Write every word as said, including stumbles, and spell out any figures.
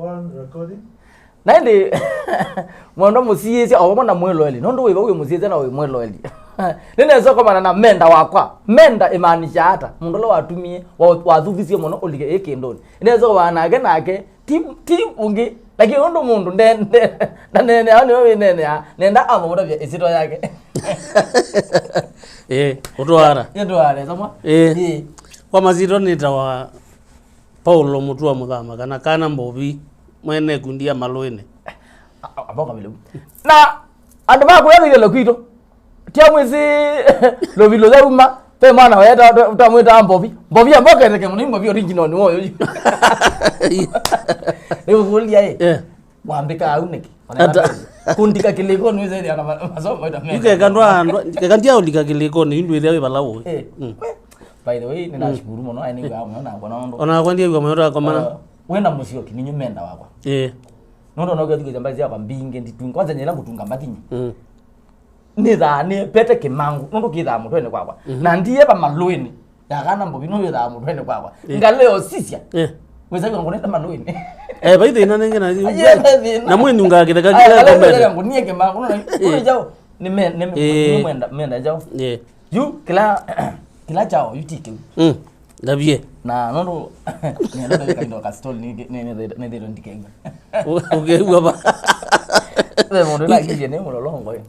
One recording. Na ĩndĩ, mwendwa mũsiĩĩsya, o vamwe na mwĩloeli, nũndũ wĩ vau wĩ mũsiĩĩsya na wĩ mwĩloeli. Nĩnesa ũkomana na menda wakwa. Menda ĩmaanisha ata? Mũndũ ũla watumie, wa-, wathuthisye mũno ũlike ĩ kĩndũnĩ. Nĩnesa ũkomana nake, nake, ti, ti ũngĩ, lakini ũndũ mũndũ nde-, nde-, ndaneenea, nĩwe wĩneenea, nenda amũvũtavya ĩsyĩtwa yake. Ĩĩ, ũtwara. Nĩtwara, samwa? Ĩĩ. Ĩĩ. Kwa masyĩtwa nĩtawa Paulo Mũtua Mũthama, kana Kana Mbovi, mwene ĩkundi ya Malũĩnĩ. A-, a-, avoka vileu. Na andũ ma kũya ithelo kwitũ, tia mwĩsĩ lũvi lũyauma, ve mwana weta, twa-, twamwĩtaa Mbovi. Mbovi amboketeke mũno, Mbovi original nĩ woyo. Nĩũkũlya ĩ. Yeah. Wambĩka au nĩkĩ? Ata. Kũndika kĩlĩko nĩwĩsethĩa na ma-, masomo ita meka. Yu keka ndwa-, ndwa-, keka ndia ũlika kĩlĩkonĩ, yu ndwĩthĩa wĩ vala ũĩ. Eh, mm, we, by the way, nĩnashukuru mũno, ai nĩwĩaa mũno nakwa nũndũ. Ona kwa ndiaigua mũyo takomana. Uh, wĩna mũsyoki, ninyu menda wakwa. Eh. Nũndũ ona ũkethukĩsya mbathi syakwa mbingĩ nditunga. Kwanza nyela ngũtunga mbathi nyingĩ. Mm. Nĩthaa nĩpete kĩmangũ, nũndũ kĩthaa mũtwenĩ kwakwa. Mhm. Na ndieva malũĩnĩ. Ya Kana Mbovi nũyĩthaa mũtwenĩ kwakwa. Eh. Ngaleo sisya. Eh. Wĩsaiwa ngũnĩte malũĩnĩ. Eh, vai thĩna nenge na. Aye, vai thĩna. Na mwĩnyungaa kĩtheka. Aya, kĩla ngaleo komete. Sisya ngũnie kĩmangũ, nũndũ, eh, nũndũ kyaũ, nĩ me-, nĩ me-, eh, nĩ mwenda, menda kyaũ. Eh. Yu, kĩla, kĩla kyaũ, yu ti kĩu. Mm. Ndavye. Na nũndũ, nĩenda ndavye kaindo ka story, nĩ, nĩ, nĩ, nĩthĩtwe ndikengwe. Ũkew'a va? Ve mũndũ nakĩie nĩ mũlolongo ĩ.